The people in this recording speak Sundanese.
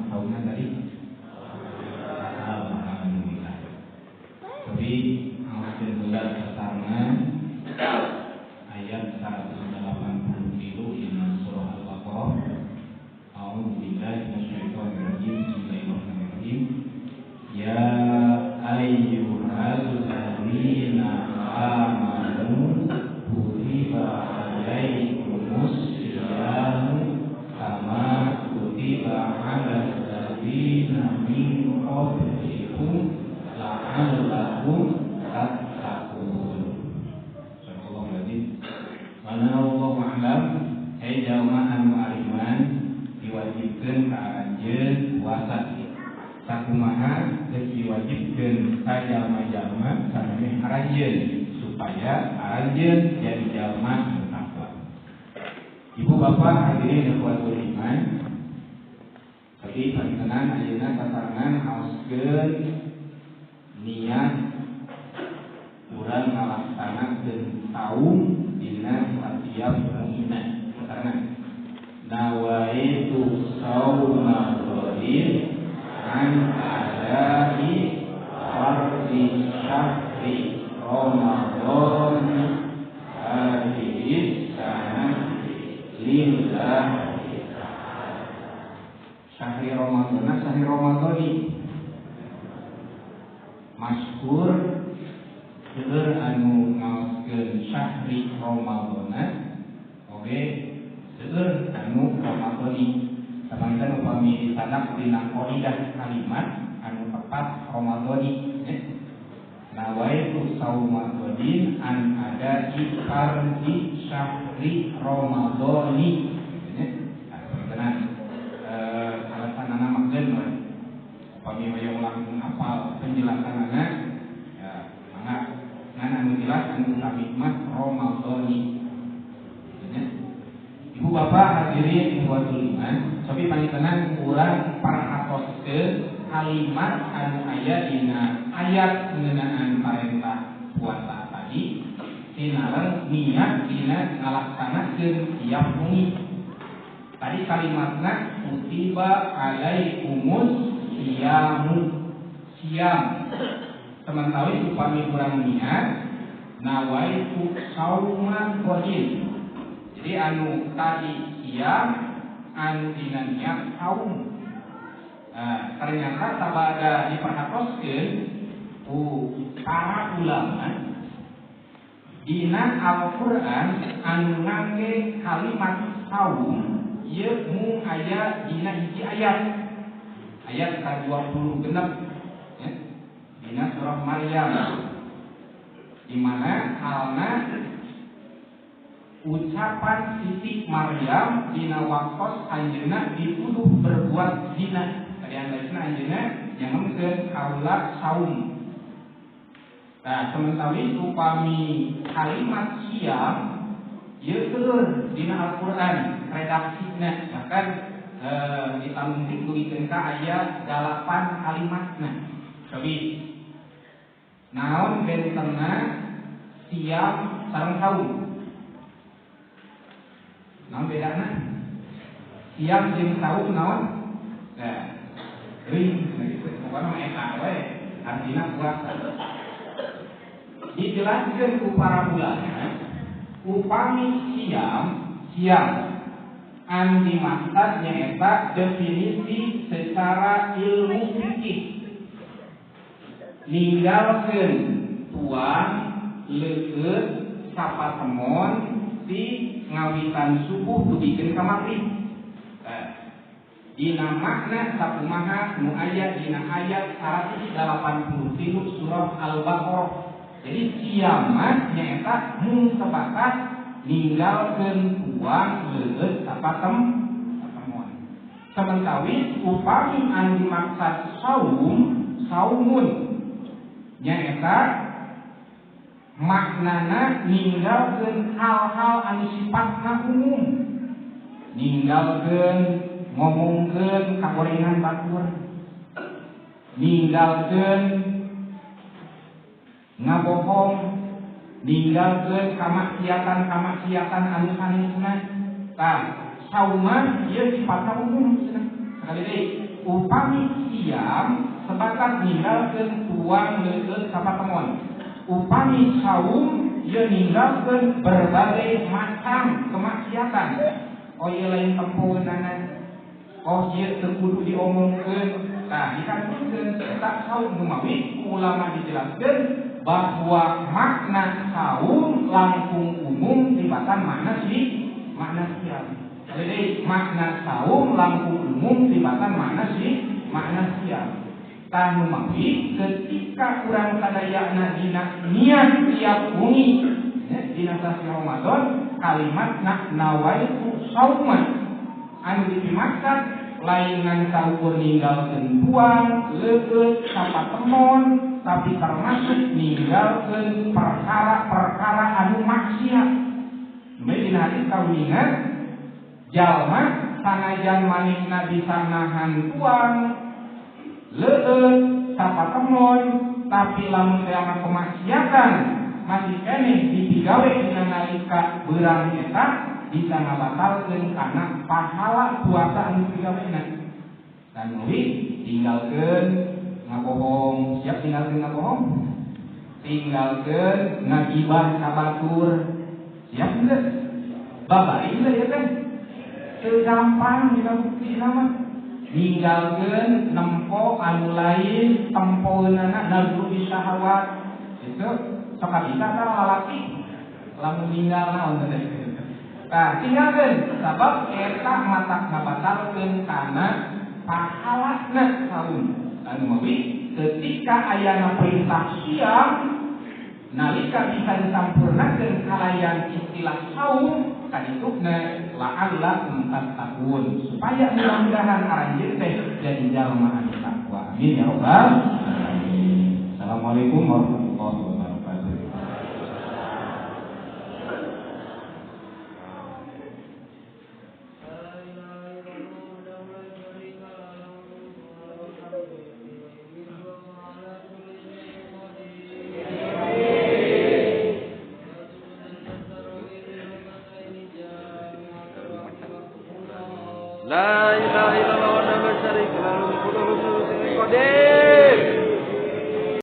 Saumna tadi? Alhamdulillah. Tapi ngaoskeun heula sasarengan ayat 183 dina surah Al-Baqarah. A'udzu billahi minasyaitonir rajim. Bismillahirrahmanirrahim. Ya ayyuhalladzina amanu kutiba alaikumus siyamu kama kutiba alal ladzina min qablikum la'allakum tattaqun. Sadaqallahul azim. Wa wallahu a'lam. Ai jalma anu ariman diwajibkeun ka aranjeun puasa. Sakumaha geus diwajibkeun ka jalma-jalma samemeh aranjeun supaya aranjeun jadi jalma anu takwa. Ibu bapak hadirin ikhwatul iman, tapi panjenengan ayeuna sasarengan haoskeun niat urang ngalaksanakeun saum dina satiap mungina. Sasarengan nawaitu sauma ghadin an adai fardhi syahri Ramadan hadhihi sanati lillah. Syahri Ramadan, syahri Ramadhani masyhur seueur anu ngaoskeun syahri Ramadan oge seueur anu Ramadhani. Sapangitan upami ditandak dina qaidah kalimat anu tepat Ramadhani ya. Nawaitu sauma ghadin an adai fardhi syahri Ramadhani ya. Sapangitan alasanana makeun we. Upami hoyong langkung apal penjelasanana ya mangga ngan anu jelas anu utami mah Ramadhani ya. Ibu bapak hadirin ikhwatul iman, tapi panjenengan urang parhatoskeun kalimat anu aya dina ayat ngeunaan parentah puasa tadi sinareng niat dina ngalaksanakeun tiap wengi. Tadi kalimatna kutiba alaikumus siyamu. Siam. Sementara upami urang niat nawaitu sauma ghadin. Jadi anu tadi siam, anu dina niat saum. Nah, ternyata sabada diperhatoskeun ku para ulama dina Al-Qur'an anu ngangge kalimat saum ieu mung aya dina hiji ayat. Ayat ka-26 ya. Dina surah Maryam. Di mana halna ucapan Siti Maryam dina waktos anjeunna dituduh berbuat zina. Tadi anjeunna anjeunna nyangemkeun kaula saum. Nah, sementara upami kalimat siam ieu seueur dina Al-Qur'an redaksina, bahkan ditanggung dugikeun ka aya 8 kalimatna. Tapi naon bentenna siam sareng saum? Naon bedana? Siam jeung saum naon? Nah, ring gitu. Pokona mah eta we, artina puasa. Dijelaskeun ku para ulama, upami siam, siam anu dimaksud nyaeta definisi secara ilmu fikih. Ninggalkeun tuang leukeut sapatemon di ngawitan subuh dugikeun ka magrib. Dina makna sakumaha nu aya dina ayat 183 surah Al-Baqarah. Jadi siamah nyaeta mung sebatas ninggalkeun tuang leukeut sapatemon. Sementawis upami anu dimaksud saum, saumun nyaeta maknana ninggalkeun hal-hal anu sifatna umum. Ninggalkeun ngomongkeun kagorengan batur. Ninggalkeun ngabohong, ninggalkeun kamaksiatan-kamaksiatan anu sanesna. Tah, sauma ieu sifatna umum cenah. Sekali deui, upami siam sebatas ninggalkeun tuang leueut sapatemon. Upami saum ieu ninggalkeun berbagai macam kemaksiatan. Oh ieu lain tempoeunana. Oh ieu teu kudu diomongkeun. Tah dikantunkeun eta saum numawi ulama dijelaskeun bahwa makna saum langkung umum tibatan makna si makna siam. Jadi makna saum langkung umum tibatan makna si makna siam. Tah numawi ketika urang sadayana dina niat tiap wengi dina sasi Ramadan kalimat nawaitu sauma anu dipimaksad lain ngan saukur ninggalkeun tuang leueut sapatemon tapi termasuk ninggalkeun perkara-perkara anu maksiat. Numawi dina hadis kauningan jalma sanajan manehna bisa nahan tuang leueut sapatemon tapi lamun teh kemaksiatan masih keneh dipigawe dina nalika beurang eta bisa ngabatalkeun kana pahala puasa anu digawena. Dan nuwi tinggalkeun ngabohong, siap tinggalkeun ngabohong? Tinggalkeun ngagibah ka batur. Siap henteu? Babari henteu ya teh? Teu gampang dina bukti mah. Ninggalkeun nempo anu lain tempoeunana nagru syahwat. Itu sok bisa ka lalaki lamun ninggal naon teh. Nah, tinggalkeun sabab eta matak ngabatalkeun kana pahalana saum. Anu mawi ketika ayana perintah siam nalika bisa disampurnakeun kalayan istilah saum kadituna la'allakum tattaqun supaya mudah-mudahan aranjeun teh jadi jalma anu takwa. Amin ya rabbal alamin. Assalamualaikum warahmatullahi wabarakatuh. La ilaha illallah wa la syarika lahu, mulku wa lahu qadir.